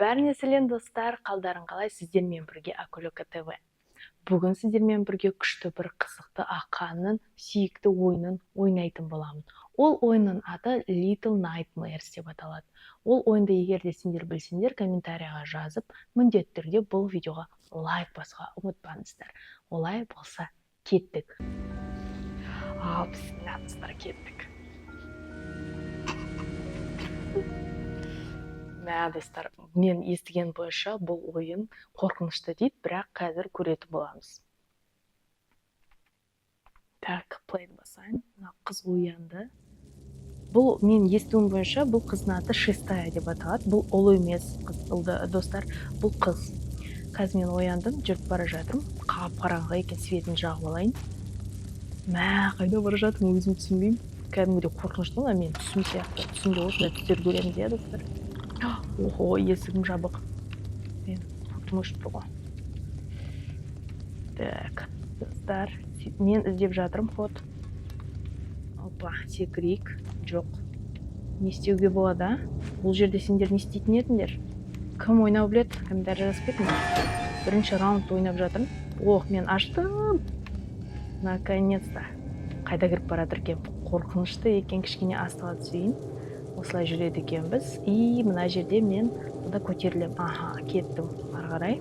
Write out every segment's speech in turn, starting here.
Бәріне сәлем, достар! Қалдарың қалай? Сіздермен бірге Акулека ТВ. Бүгін сіздермен бірге күшті бір қызықты Ақанның сүйікті ойынын ойнайтын боламын. Ол ойынның аты Little Nightmares деп аталады. Ол ойынды егер де сендер білсеңдер, комментарияға жазып, міндетті түрде бұл видеоға лайк басуға ұмытпаңыздар. Олай болса, кеттік. Ал, бісміллә, достар, кеттік. Мә, достар, мен естіген бойынша, бұл ойын қорқынышты дейді, бірақ қазір көретін боламыз. Так, play басайын. Мына қыз оянды. Бұл, мен естуім бойынша, бұл қыздың аты Шестая деп аталады. Бұл ұл емес, қыз, ұлды, достар, бұл қыз. Қазір мен ояндым, жүріп бара жатырмын. Қап қараңғы екен, светін жағып алайын. Мә, қайда бара жатырмын, өзім түсінбеймін. Кәдімгідей қорқынышты мына, менің түсім сияқты. Түсімде осындай түстер көреміз, иә, достар? Охо, есігім жабық. Мен отым өшіп тұр ғой. Так, достар, мен іздеп жатырмын ход. Опа, секірейік. Жоқ, не істеуге болады, а? Бұл жерде сендер не істейтін едіңдер? Кім ойнау біледі, комментарий жазып кетіңдер. Бірінші раунд ойнап жатырмын. Ох, мен аштым наконец то. Қайда кіріп бара жатыр екен? Қорқынышты екен. Кішкене астыға түсейін. Осылай жүреді екенбіз. И мына жерде мен мұнда көтерілемін. Аха, кеттім ары қарай.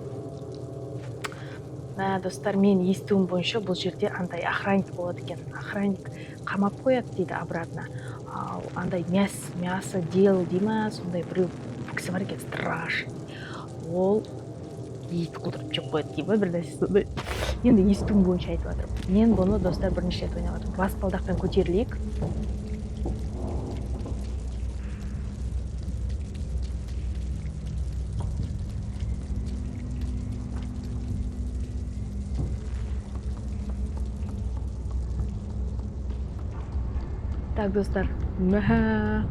Мә, достар, мен естуім бойынша, бұл жерде андай охранник болады екен. Охранник қамап қояды дейді обратно. Ал андай мясо дел дей ма, сондай біреу кісі бар екен страшный. Ол ет қылдырып жеп қояды дей ма, бір нәрсе сондай. Енді естуім бойынша айтып жатырмын. Мен бұны, достар, бірінші рет ойнап жатырмын. Баспалдақпен көтерілейік. Так, достар, мә,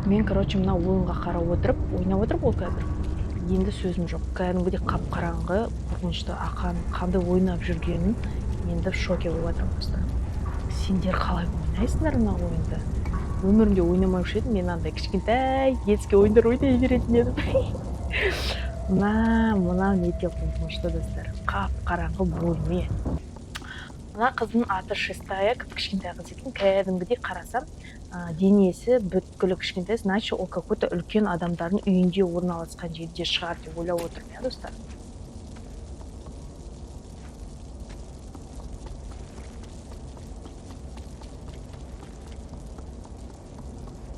мен, короче, мына ойынға қарап отырып ойнап отырмын ғой қазір. Енді сөзім жоқ, кәдімгідей қап қараңғы, қорқынышты. Ақан қандай ойнап жүргенін енді в шоке болып жатырмын. Достар, сендер қалай ойнайсыңдар мына ойынды? Өмірімде ойнамаушы едім мен. Андай кішкентай детский ойындар ойнай беретін едім. Мына мынау не қорқынышты, достар? Қап қараңғы бөлме. Мына қыздың аты Шестая, кіп кішкентай қыз екен. Кәдімгідей қарасам, денесі бүткілі кішкентай, значит, ол какой то үлкен адамдардың үйінде орналасқан жерде шығар деп ойлап отырмын, иә, достар?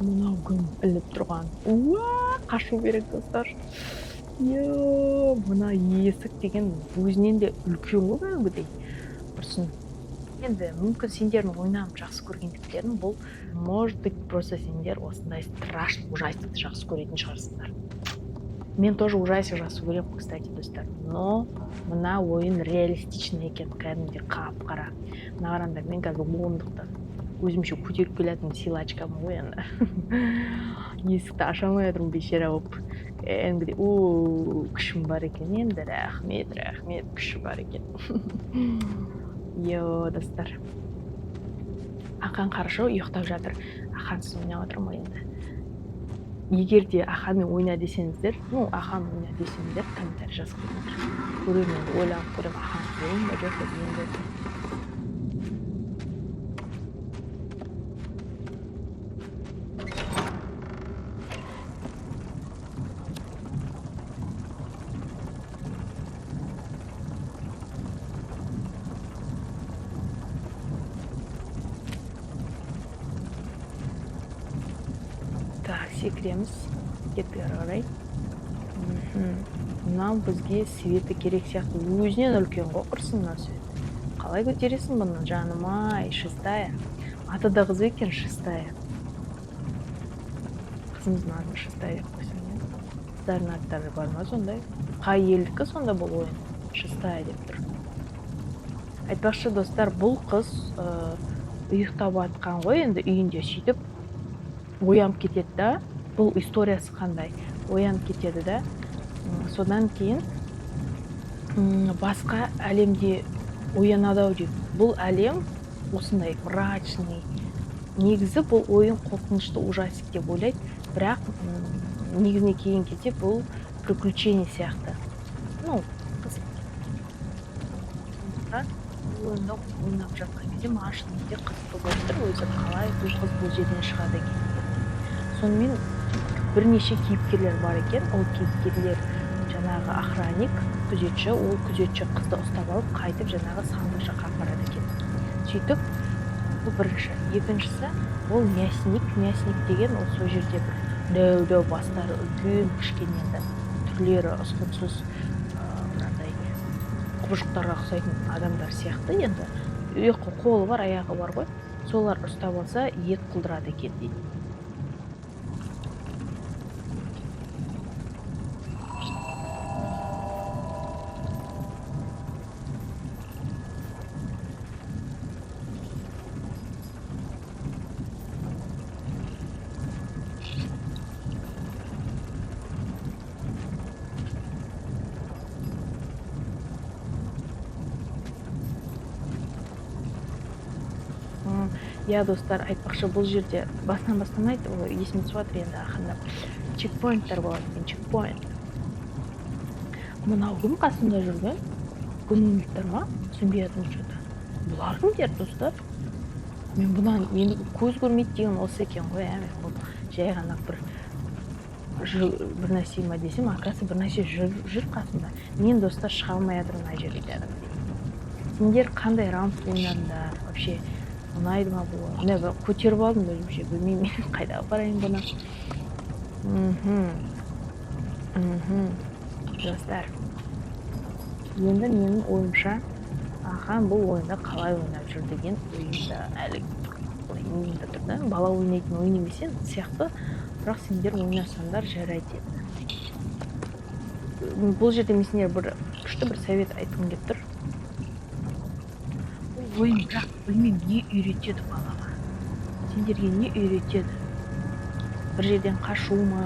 Мынау кім ілініп тұрған? Уа, қашу керек, достар. Е, мына есік деген өзінен де үлкен ғой кәдімгідей. Құрсын енді, мүмкін, сендердің ойнағанды жақсы көргендіктерің бұл. Может быть, просто сендер осындай страшный ужастикті жақсы көретін шығарсыңдар. Мен тоже ужастик жақсы көремін, кстати, достар, но мына ойын реалистичный екен, кәдімгідей қап қара. Мына қараңдар, мен қазір орындықты өзімше көтеріп келатын силачкамын ғой енді. Есікті аша алмай жатырмын, бейшара болып. Кәдімгідей, о, күшім бар екен енді. Рахмет, рахмет, күші бар екен. Йо, достар, Ақан хорошо ұйықтап жатыр. Ақансыз ойнап жатырмын ғой енді. Егер де Ақанмен ойна десеңіздер, ну, Ақан ойна десеңдер, комментарий жазып кетіңдер. Көремін енді, ойланып көремін, Ақан қояйын ба, жоқ па енді. Так, секіреміз, кеттік ары қарай. Мынау бізге светі керек сияқты. Өзінен үлкен ғой, құрсын. Мына свет қалай көтересің бұны, жаным ай? Шестая, аты да қызық екен, Шестая. Қызымыздың атын Шестая деп қойсаң, иә. Қыздардың аттары бар ма сондай? Қай елдікі сонда бұл ойын? Шестая деп тұр. Айтпақшы, достар, бұл қыз ұйықтап жатқан ғой енді үйінде. Сөйтіп оянып кетеді да. Бұл историясы қандай? Оянып кетеді да, содан кейін басқа әлемде оянады ау деп. Бұл әлем осындай мрачный. Негізі бұл ойын қорқынышты ужастик деп ойлайды, бірақ Негізіне келген кезде бұл приключение сияқты, ну, қызық. Сондықтан бұл ойынды ойнап жатқан кезде маған шынымен де қызықты болып тұр өзі, қалай бұл қыз бұл жерден шығады екен деген. Сонымен, бірнеше кейіпкерлер бар екен. Ол кейіпкерлер жаңағы охранник, күзетші. Ол күзетші қызды ұстап алып, қайтып жаңағы сандық жаққа апарады екен. Сөйтіп, бұл бірінші. Екіншісі ол мясник. Мясник деген ол сол жерде бір дәу дәу бастары үлкен, кішкене, енді түрлері ұсқынсыз, мынандай құбыжықтарға ұқсайтын адамдар сияқты. Енді екі қолы бар, аяғы бар ғой. Солар ұстап алса, ет қылдырады екен дейді. Иә, достар, айтпақшы, бұл жерде басынан бастамайды ол, есіме түсіп жатыр енді ақырындап. Чекпоинттар болады екен, чекпоинт. Мынау кім қасында жүрген? Гномиктер ма? Түсінбей жатырмын че то. Бұлар кімдер, достар? Мен бұдан, мен көз көрмейді деген осы екен ғой, ә. Мен бұл жай ғана бір нәрсе ма десем, оказывается, бір нәрсе жүр қасымда. Мен, достар, шыға алмай жатырмын мына жерге кәдімгідей. Сендер қандай раунд ойнадыңдар вообще? Ұнайды ма бұл ойын? Міне, бір көтеріп алдым өзімше, білмеймін мен қайда апарайын бұны. мхм достар, енді менің ойымша, Ахан бұл ойынды қалай ойнап жүр деген ойымда әлі миымда тұр да. Бала ойнайтын ойын емес енді сияқты, бірақ сендер ойнасаңдар, жарайды. Енді бұл жерде мен сендерге бір күшті бір совет айтқым келіп тұр. Бұл ойын, бірақ білмеймін, не үйретеді балаға? Сендерге не үйретеді? Бір жерден қашу ма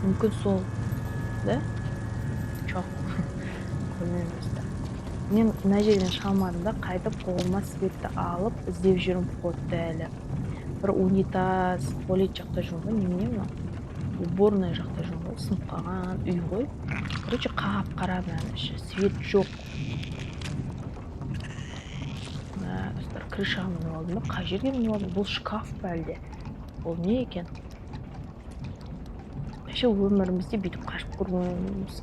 мүмкін сол да? Жоқ, білмеймін, достар. Мен мына жерден шыға алмадым да, қайтып қолыма светті алып іздеп жүрмін входты әлі. Бір унитаз, туалет жақта жүрмін ғой, немене мынау, уборная жақта жүрмін ғой. Сынып қалған үй ғой, короче, қап қара мынаның іші, свет жоқ. Мә, достар, крышаға мініп алдым ба? Қай жерге мініп алдым? Бұл шкаф па, әлде бұл не екен вообще? Өмірімізде бүйтіп қашып көргенбіз.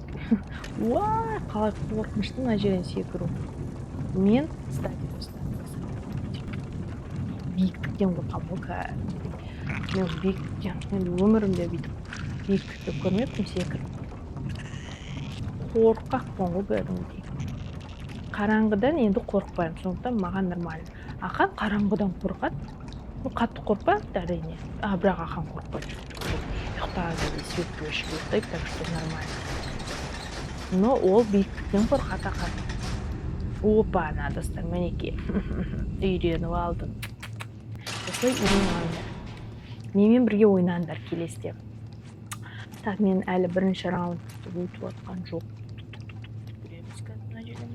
Уай, қалай қорқынышты мына жерден секіру. Мен, кстати, достар, биіктіктен қорқамын ғой кәдімгідей. Мен биіктіктен, енді өмірімде бүйтіп биіктікті көрмеппін секіріп. Қорқақпын ғой кәдімгідей. Қараңғыдан енді қорықпаймын, сондықтан маған нормально. Ақан қараңғыдан қорқады. Ну, қатты қорықпайды, әрине, а бірақ Ақан қорықпайды. Ұйықтаған кезде светті өшіріп ұйықтайды, так что нормально. Но ол биіктіктен қорқады, Ақан. Опа, ана, достар, мінекей, үйреніп алдым. Осылай үйреніп алыңдар, менімен бірге ойнаңдар келесіде. Так, мен әлі бірінші раундты өтіп жатқан жоқ. Көреміз қазір. Мына жерден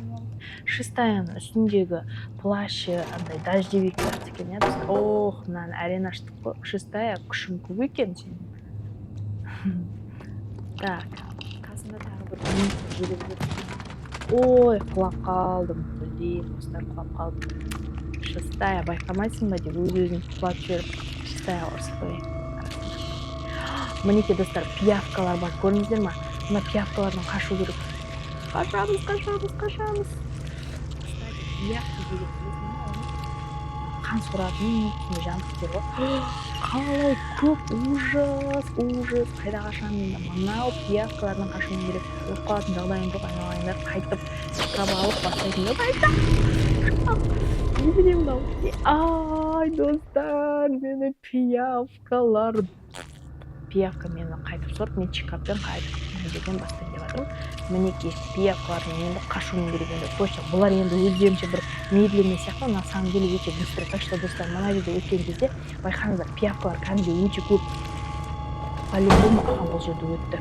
шестаяның үстіндегі плащы андай дождевик сияқты екен, иә, достар? Ох, мынаны әрең аштық қой. Шестая, күшің көп екен сенің. Так, қасында тағы бір жүріп жүр. Ой, құлап қалдым, блин, достар, құлап қалдым. Шестая, байқамайсың ба деп өз өзін құлатып жіберіп, шестаяға ұрысып қояйын. Мінекей, достар, пиявкалар бар, көрдіңіздер ма? Мына пиявкалардан қашу керек. Қашамыз, қашамыз, қашамыз. Кстати, пиявка деген білесің бе? Оны қан соратын сондай жәндіктер ғой. Қалай көп, ужас, ужас! Қайда қашамын енді? Мынау пиявкалардан қашуым керек. Өліп қалатын жағдайым жоқ, айналайындар. Қайтып шкаф алып бастайтын да. Немене мынау? Ай, достар, мені пиявкалар, пиявка мені қайтып сорып, мен чекаппен қайтып мына жерден бастайын деп жатырмын. Мінекей, пиявкалардан енді қашуым керек енді точно. Бұлар енді өздерінше бір медленный сияқты, на самом деле өте быстро. Так что, достар, мына жерде өткен кезде байқаңыздар, пиявкалар кәдімгідей өте көп. По любому Ақан бұл жерде өтті.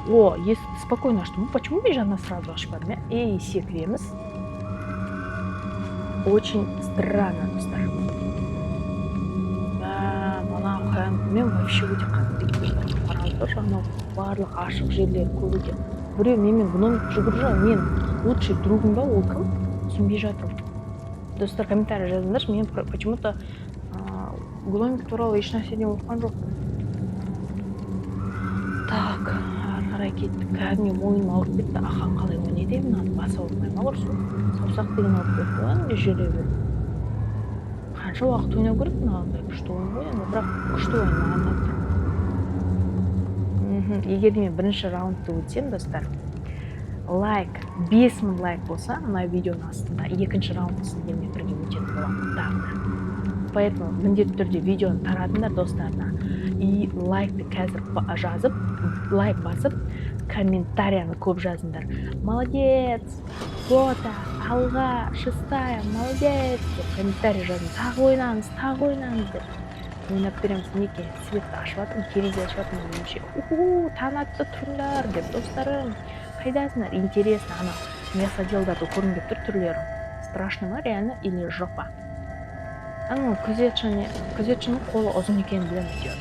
О, есікті спокойно аштым. Почему мен жаңа сразу ашпадым, иә? Ей, секіреміз. Очень странно, достар. Мә, мынау мен вообще өте қатты. Қараңыздаршы, анау барлық ашық жерлер көп екен. Біреу менімен, гномик жүгіріп жүр. Мен лучший другым ба? Ол кім? Түсінбей жатырмын. Достар, комментарий жазыңдаршы. Мен почему-то гномик туралы ешнәрседен оқыған жоқпын. Так, ары қарай кеттік. Кәдімгі мойным ауырып кетті. Ахан қалай ойнайды мынаны? Басы ауырмай ма құрсын? Саусақ деген ауырып кетті ғой енді жүре беріп. Қанша уақыт ойнау керек мынандай? Күшті ойын ғой енді, бірақ күшті ойын, маған ұнап тұр. Егер де мен бірінші раундты өтсем, достар, лайк, 5000 лайк болса мына видеоның астында, екінші раундты сендермен бірге өтетін боламын тағы да. Поэтому міндетті түрде видеоны таратыңдар достарына и лайкты қазір жазып, лайк басып, комментарияны көп жазыңдар. «Молодец, Бота, алға, шестая, молодец» деп комментарий жазыңдар. «Тағы ойнаңыз, тағы ойнаңыз» деп ойнап береміз. Мінекей, светті ашып жатырмын, терезе ашып жатырмын меніңше. «Уху, таң атты, тұрыңдар» деп. Достарым, қайдасыңдар? Интересно, ана мясоделдарды көргім келіп тұр, түрлері страшно ма реально или жоқ па? Анау күзетші, күзетшінің қолы ұзын екенін білемін әйтеуір.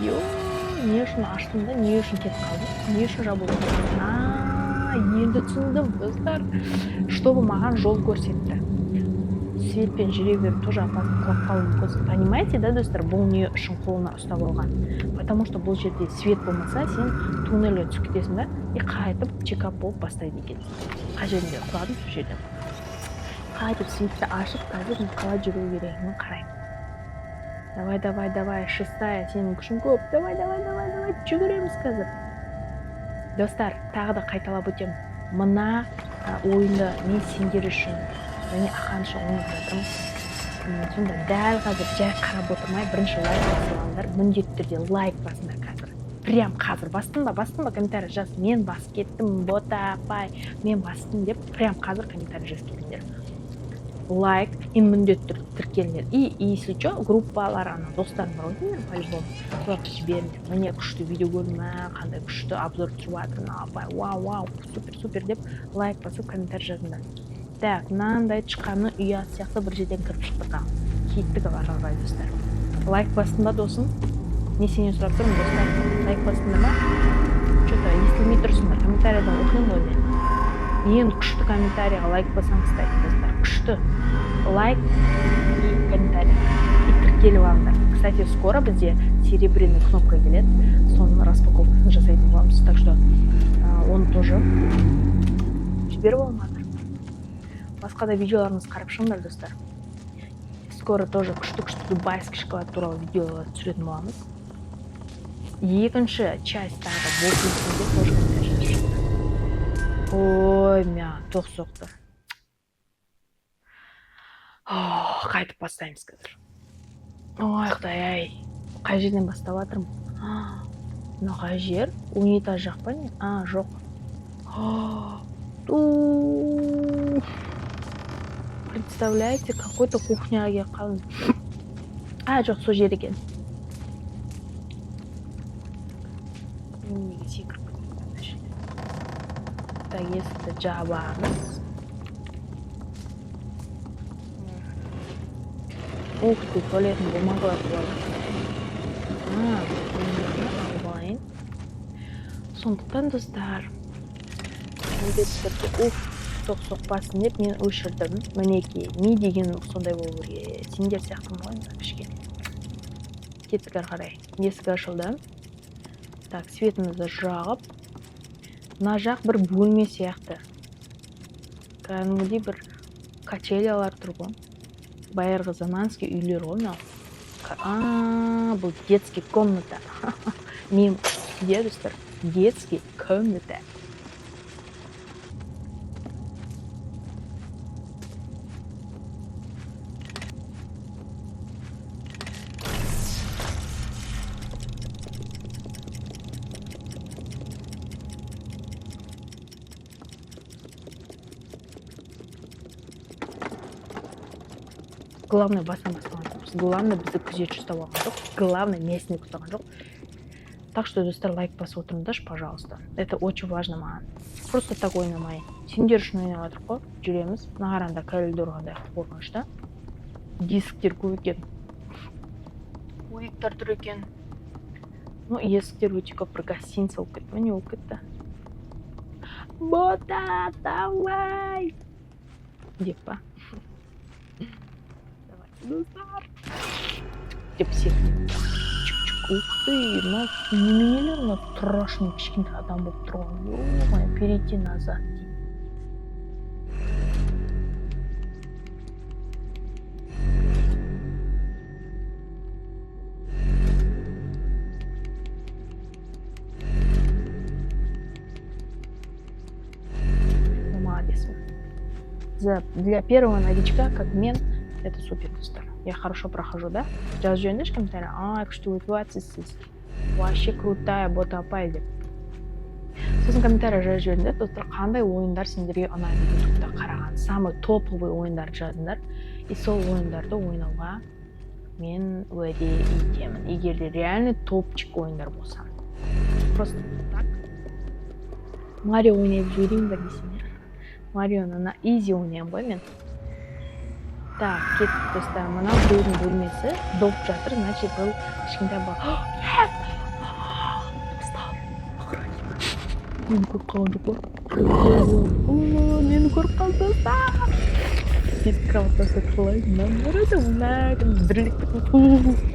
Йо, не үшін аштым да, не үшін кетіп қалдым, не үшін жабылды? А, енді түсіндім, достар, чтобы маған жол көрсетті. Светпен жүре беру тоже опасно, құлап қалуы мүмкінсің, понимаете, да, достар? Бұл не үшін қолына ұстап алған? Потому что бұл жерде свет болмаса, сен туннельге түсіп кетесің да и қайтып чекап болып бастайды екенсің. Қай жерінде құладым, сол жерден қайтып светті ашып, қазір мен қалай жүру керегін қараймын. Давай, давай, давай, шестая, сенің күшің көп. Давай, давай, давай, давай, жүгіреміз қазір. Достар, тағы да қайталап өтемін: мына ойынды мен сендер үшін және Ахан үшін ойнап жатырмын. Сонда дәл қазір жай қарап отырмай, бірінші лайк басып алыңдар. Міндетті түрде лайк басыңдар қазір, прям қазір. Бастың ба, бастың ба? Комментарий жаз: «Мен басып кеттім, Бота апай, мен бастым» деп. Прям қазір комментарий жазып кетіңдер. Лайк и міндетті түрде тіркеліңдер. И если че, группалар, ана достарың бар ғой сендер по любому, соларға жіберіңдер: «Міне, күшті видео көрдім, мә, қандай күшті обзор түсіріп жатыр мына апай, вау, вау, супер, супер» деп лайк басып, комментарий жазыңдар. Так, мынандай тышқанның ұясы сияқты бір жерден кіріп шықтық. Ал кеттік ары қарай. Достар, лайк бастың ба, досым? Мен сенен сұрап тұрмын. Достар, лайк бастыңдар ма? Че то естілмей тұрсыңдар. Комментарийдан оқимын ғой мен. Ең күшті комментарийға лайк басамын. Кстати, достар, күшті лайк и комментарий и тіркеліп алыңдар. Кстати, скоро бізде серебряный кнопка келеді, соның распаковкасын жасайтын боламыз. Так что оны тоже жіберіп алмаңдар. Басқа да видеоларымызды қарап шығыңдар, достар. Скоро тоже күшті күшті дубайский шоколад туралы видеолар түсіретін боламыз. Екінші часть тағы да болсын десеңдер, тоже комментарий жазып шығыңдар. Ой, мә, тоқ соқты. Ох, қайтып бастаймыз қазір. Ой, құдай ай, қай жерден бастап жатырмын? Мынау қай жер? Унитаз жақ па, не? А, жоқ. Ту, представляете, какой то кухняға келіп қалдым. А, жоқ, сол жер екен. Мен неге секіріп кеттім ана жерде? Так, есікті жабамыз. Ух ты, туалетный бумагалар болады. А, алып алайын. Сондықтан, достар, міндетті түрде, уф, тоқ соқпасын деп мен өшірдім. Мінекей, ми деген сондай болу керек. Сендер сияқтымын ғой енді кішкене. Кеттік ары қарай. Есік ашылды. Так, светімізді жағып, мына жақ бір бөлме сияқты, кәдімгідей бір качелялар тұр ғой, байырғы заманский үйлер ғой мынау. А, бұл детский комната. Мен иә, достар, детский комната. Главное, басынан бастаған жоқпыз. Главное, бізді күзетші ұстап алған жоқ. Главное, мясник ұстаған жоқ. Так что, достар, лайк басып отырыңдаршы, пожалуйста, это очень важно маған. Просто так ойнамай, сендер үшін ойнап жатырмық қой. Жүреміз. Мына қараңдар, коридор қандай қорқынышты, дисктер көп екен, кубиктар тұр екен. Ну, есіктер өте көп, бір гостиница болып кетті ма, не болып кетті? Бота, давай деп па? Давайте, достар, деп секіріп. Ух ты, мынау неменелер? Мынау страшный кішкентай адам болып тұр ғой. Ё, перейти назад дейді. Ну, молодец. Для первого новичка, как мен, это супер, достар. Я хорошо прохожу, да? Жазып жіберіңдерші комментарий. Ай, күшті өтіп жатсыз сіз. Вообще крутая Бота апай деп. Сосын комментарий жазып жіберіңдер, достар, қандай ойындар сендерге ұнайды ютубта қараған. Самый топовый ойындарды жазыңдар. И сол ойындарды ойнауға мен уәде етемін. Егер де реально топчик ойындар болса. Просто так. Марио ойнап жіберейін ба десең, иә? Марионы на изи ойнаймын ғой мен. Так, кеттік, достар. Мынау біреудің бөлмесі, доп жатыр, значит, бұл кішкентай бала. Достар, охранник. Мені көріп қалған жоқ па? О, мені көріп қалды, достар. Тез кроваттан секіріп алайын. Мынаны қарады, мына дірілдеп кеттім.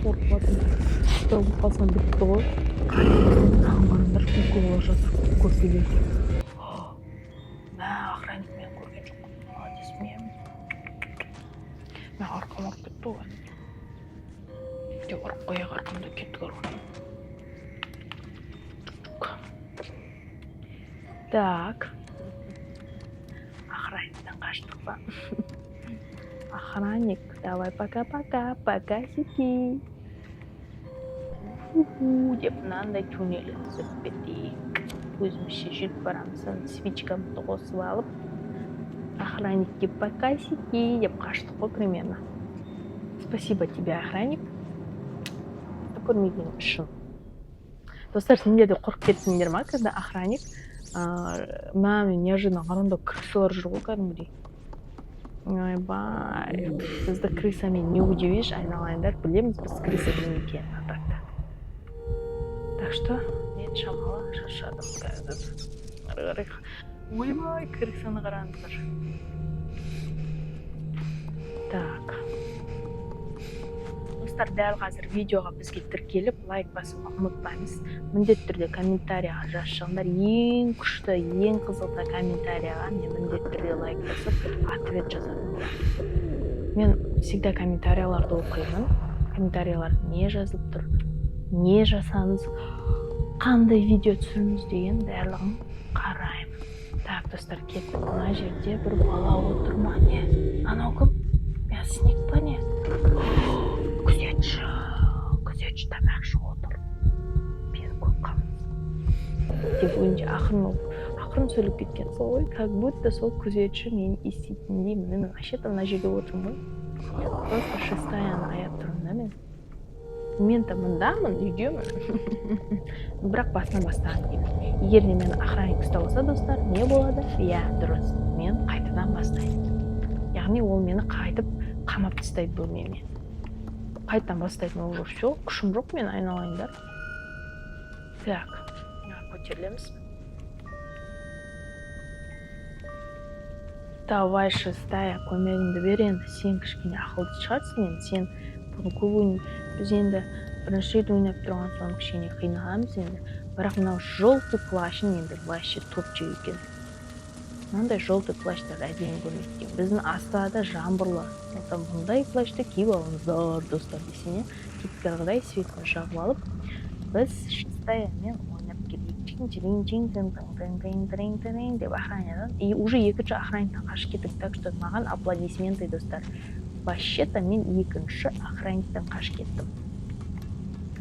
Қорқып жатырмын. Ұсталып қалсам, бітті ғой. Мынаған қараңдаршы, укол жатыр көрпелерде. Мә, охранник мені көрген жоқ. Молодец мен. Мә, арқам ауырып кетті ғой. Деп ұрып қояйық арқамда, кеттік ары қарай. Так. Охранниктен қаштық па? Охранник, давай, пока-пока, пока сики. Уху, деп мынандай туннель түсіп кетейік. Өзімізше жүріп барамыз. Соны свечкамызды қосып алып, охранникке пока сики деп қаштық қой примерно. Спасибо тебе, охранник. Көрмеген үшін. Достар, сендер де қорқып кеттіңдер ма, когда охранник мә, мен неожиданно қараңда, крысалар жүр ғой кәдімгідей. Ойбай, бізді крысамен не удивишь, айналайындар, білеміз біз крыса не екенін, а так та. Так что мен шамалы шаршадым қазір. Ары қарай. Ойбай, крысаны қараңыздар. Так. Достар, дәл қазір видеоға бізге тіркеліп, лайк басуға ұмытпаймыз. Міндетті түрде комментарияға жазып шығыңдар. Ең күшті, ең қызықты комментарияға мен міндетті түрде лайк басып, ответ жазатын боламын. Мен всегда комментарияларды оқимын. Комментариялар не жазылып тұр, не жасаңыз, қандай видео түсіріңіз деген барлығын қараймын. Так, достар, кеттік. Мына жерде бір бала отыр ма, не? Анау кім? Мясник па, не? Күзетші, күзетші тамақ ішіп отыр. Мені көріп қалмасын деп өзінше ақырын болып, ақырын сөйлеп кеткен сол ғой, как будто сол күзетші мені еститіндей. Міне, мен вообще-то мына жерде отырмын ғой, просто шестаяны аяп тұрмын да. Мен-то мындамын, үйдемін, бірақ басынан бастаған деймін. Егер де мені охранник ұстап алса, достар, не болады? Иә, дұрыс, мен қайтадан бастаймын, яғни ол мені қайтып қамап тастайды бөлмеме, қайтадан бастайтын. Уже все, күшім жоқ мен, айналайындар. Так, көтерілеміз. Давай, шестая, көмегіңді бер енді. Сен кішкене ақылды шығарсың енді, сен бұны көп ойын, біз енді бірінші рет ойнап тұрған соң кішкене қиналамыз енді. Бірақ мынау желтый плащың енді вообще топчик екен. Мынандай желтый плащтарды әдемі көрінеді екен. Біздің Астанада жаңбырлы, сондықтан бұндай плащты киіп алыңыздар, достар, десең, иә. Кеттік ары қарай, светін жағып алып, біз шестаямен ойнап келейік. Чин чин чин тын тын тын тын тын тын деп охранядан и уже екінші охранниктен қашып кеттік. Так что маған аплодисменты, достар. Вообще то мен екінші охранниктен қашып кеттім.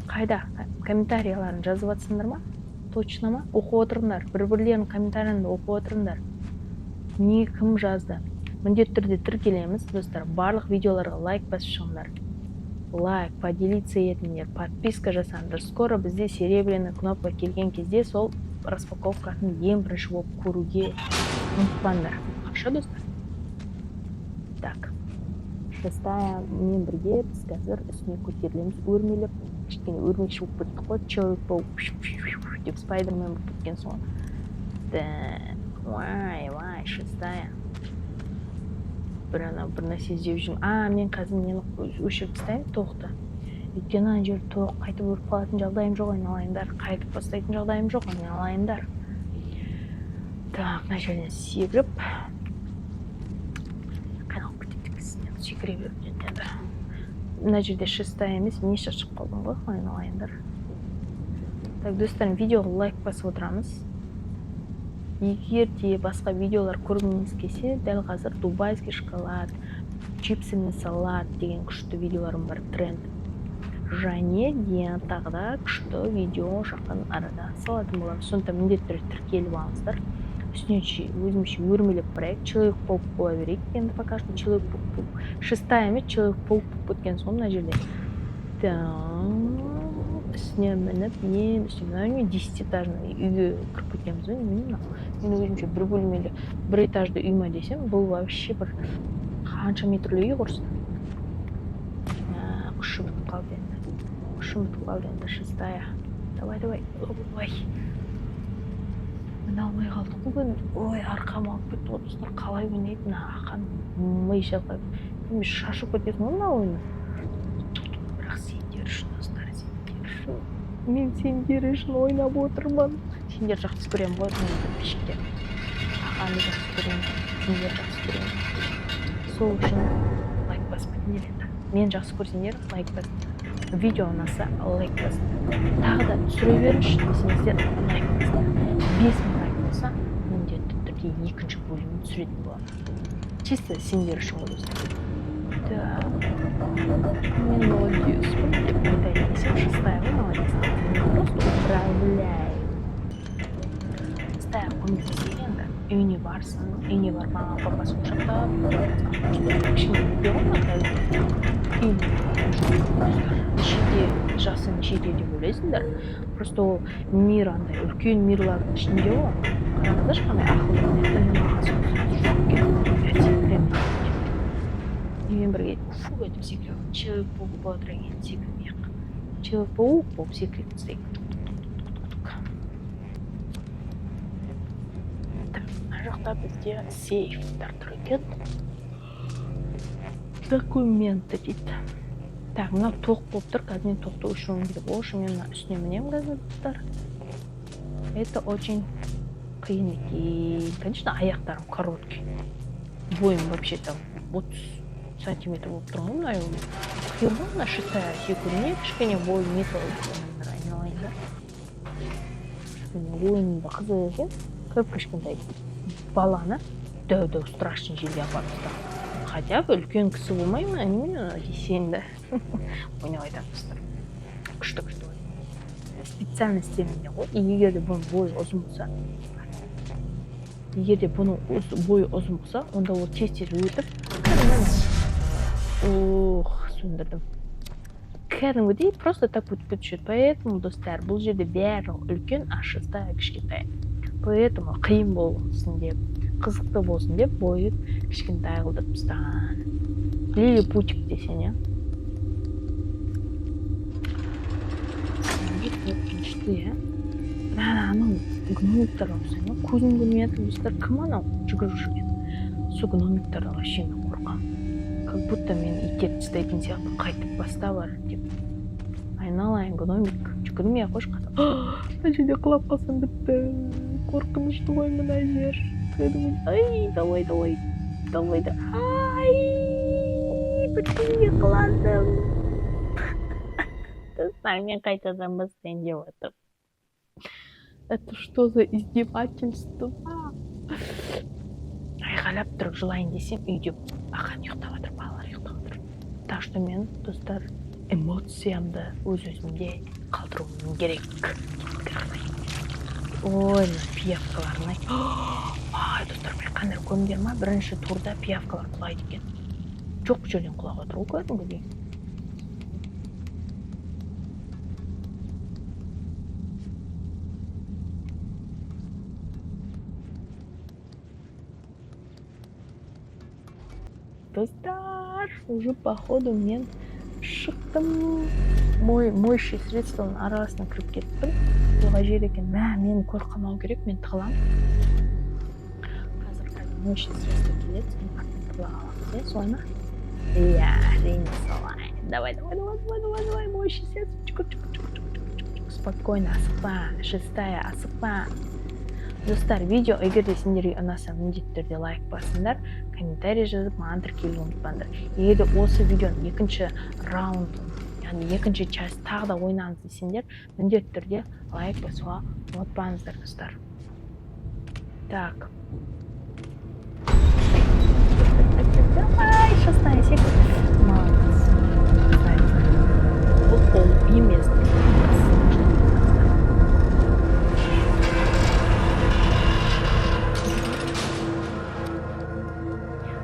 Қайда комментарияларын жазып жатсыңдар ма? Точно ма? Оқып отырыңдар, бір бірлерінің комментарийін оқып отырыңдар, не кім жазды. Міндетті түрде тіркелеміз, достар, барлық видеоларға лайк басып шығыңдар, лайк, поделиться етіңдер, подписка жасаңдар. Скоро бізде серебряный кнопка келген кезде сол распаковкасын ең бірінші болып көруге ұмытпаңдар. Хорошо, достар? Так, шестая мен бірге біз қазір үстіне көтерілеміз өрмелеп. Кішкене өрмекші болып кеттік қой, человек паук деп, спайдермен болып кеткен соң. Так, вай, вай, шестая. Бір ана бір нәрсе іздеп жүрмін. А, мен қазір нені өшіріп тастаймын, тоқты. Өйткені ана жерде тоқ қайтып өліп қалатын жағдайым жоқ, айналайындар. Қайтып бастайтын жағдайым жоқ, айналайындар. Так, мына жерден секіріп. Қиналып кетеді екенсің, секіре беруден енді. Мына жерде шестая емес, мен шаршап қалдым ғой, айналайындар. Так, достар, видеоға лайк басып отырамыз. Егер де басқа видеолар көргіңіз келсе, дәл қазір дубайский шоколад, чипсы мен салат деген күшті видеоларым бар, тренд. Және де тағы да күшті видео жақын арада салатын боламын. Сондықтан міндетті түрде тіркеліп алыңыздар. Үстіне өзімше өрмелеп барайық, человек паук бола берейік енді пока что человек паук болып. Шестая емес, человек паук болып кеткен соң мына жерде. Так, үстіне мініп, ең үстіне, мына не десятиэтажный үйге кіріп кеткенбіз ғой, немене мынау? Мен өзімше бір бөлмелі, бір этажды үй ма десем, бұл вообще бір қанша метрлі үй құрсын. Күші бітіп қалды енді. Күшім бітіп қалды енді, шестая. Давай, давай. Ой. Міне алмай қалдық қой бүгін. Ой, арқам ауырып кетті ғой, достар. Қалай ойнайды мына ақан, ми шалқайып. Мен шашып кетесің ғой мына ойынды. Бірақ сендер үшін, достар, сендер үшін. Мен сендер үшін ойнап отырмын. Сендер жақсы көремін ғой менің подписчиктер. Ағаны жақсы көремін, сендер жақсы көремін. Сол үшін лайк басып кетіңдер енді. Мен жақсы көрсеңдер, лайк басыңдар. Видео ұнаса, лайк басыңдар. Тағы да түсіре беріңізші десеңіздер, лайк басыңдар. 5000 лайк болса, міндетті түрде екінші бөлімін түсіретін боламын. Чисто сендер үшін ғой, достар. Так, мен молодецпін деп айтайын десем, шестая ғой, молодец. Мен просто управляю. Шестая көмектесейік енді. Үйіне барсын, үйіне барып мама папасын құшақтап, кішкене бөпе ғой мына үйіне. Нешеде, жасы нешеде деп ойлайсыңдар? Просто ол мир андай үлкен мирлардың ішінде ғой. Қараңыздаршы, қандай ақылды. Менімен бірге фу етіп секіріп, человек паук бола тұра кейін секірмейік. Человек паук болып секіріп тастайық. Так, мына жақта бізде сейфтар тұр екен. Документы дейді. Так, мынау тоқ болып тұр, қазір мен тоқты өшіруім керек. Ол үшін мен мына үстіне мінемін қазір, достар. Это очень қиын екен. Конечно, аяқтарым короткий. Бойым вообще там 30 сантиметр болып тұр ғой мына. Қиын ғой мына шестая секундіне, кішкене бойым не толы, айналайындар. Кішкене ойын да қызық екен. Кіп кішкентай баланы дәу дәу страшный жерге апарып тастаған. Хотя бы үлкен кісі болмай ма, немене десең да. Ойнап айтамын, достар. Күшті, күшті ойын. Специально істелінген ғой. Егер де бұның бойы ұзын болса, егер де бұның бойы ұзын болса, онда ол тез тез өтіп, ох, сөндірдім. Кәдімгідей просто так өтіп кетуші еді. Поэтому, достар, бұл жерде бәрі үлкен, а шестая кішкентай. Поэтому қиын болсын деп, қызықты болсын деп бойы кішкентай қылдырып тастаған. Лилипутик десең, иә? Қорқынышты, иә? Анау гномиктар ұқсай ма? Көзім көрмей жатыр, достар. Кім анау жүгіріп жүрген? Сол гномиктардан вообще мен қорқамын. Как будто мені итеріп тастайтын сияқты, қайтып баста бар деп. Айналайын гномик, жүгірмей ақ қойшы. Мына жерде құлап қалсам бітті. Қорқынышты ғой мына жер. Ай, давай, давай, давай, да. Ай, бірдеңе құладым. Достар, мен қайтадан бастайын деп жатырмын. Это что за издевательство? Айғайлап тұрып жылайын десем, үйде ақан ұйықтап жатыр, балалар ұйықтап жатыр. Так что мен, достар, эмоциямды өз өзімде қалдыруым керек. Ой, мына пиявкаларын ай. Ай, достар, байқаңдар, көрдіңдер ма? Бірінші турда пиявкалар құлайды екен. Жоқ жерден құлап жатыр ғой кәдімгідей. Достар, уже походу мен Шықтым. Моющий средство ның арасына кіріп кеттім. Бұл қай жер екен? Мә, мені көріп қалмау керек, мен тығыламын қазір. Қазір моющий средство келеді, соның артынан тығыла қаламыз, иә, солай ма? Иә, әрине, солай. Давай, давай, давай, давай, давай, давай, моющий средство. Чуку, чуку, чуку, чуку, чуку, чуку. Спокойно, асықпа, шестая, асықпа. Достар, видео егер де сендерге ұнаса, міндетті түрде лайк басыңдар, комментарий жазып, маған тіркелуді ұмытпаңдар. Егер де осы видеоның екінші раундын, яғни екінші часть тағы да ойнаңыз десеңдер, міндетті түрде лайк басуға ұмытпаңыздар, достар. Так, так, так, так, давай, шестая секунд. Молодец. Красавица. Бұл ол емес. Қыз.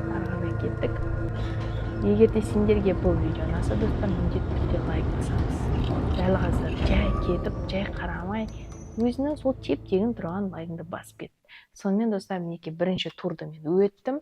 Ары қарай кеттік. Егер де сендерге бұл видео ұнаса, достар, міндетті түрде лайк басамыз. Дәл қазір жай кетіп, жай қарамай, өзінің сол теп тегін тұрған лайкыңды басып кет. Сонымен, достар, мінекей, бірінші турды мен өттім.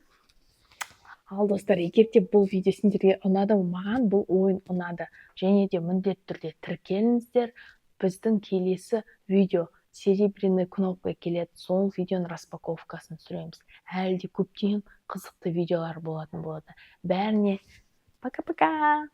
Ал, достар, егер де бұл видео сендерге ұнады, маған бұл ойын ұнады, және де міндетті түрде тіркеліңіздер. Біздің келесі видео серебряный кнопка келеді, сол видеоның распаковкасын түсіреміз. Әлі де көптеген қызықты видеолар болатын болады. Бәріне пока пока.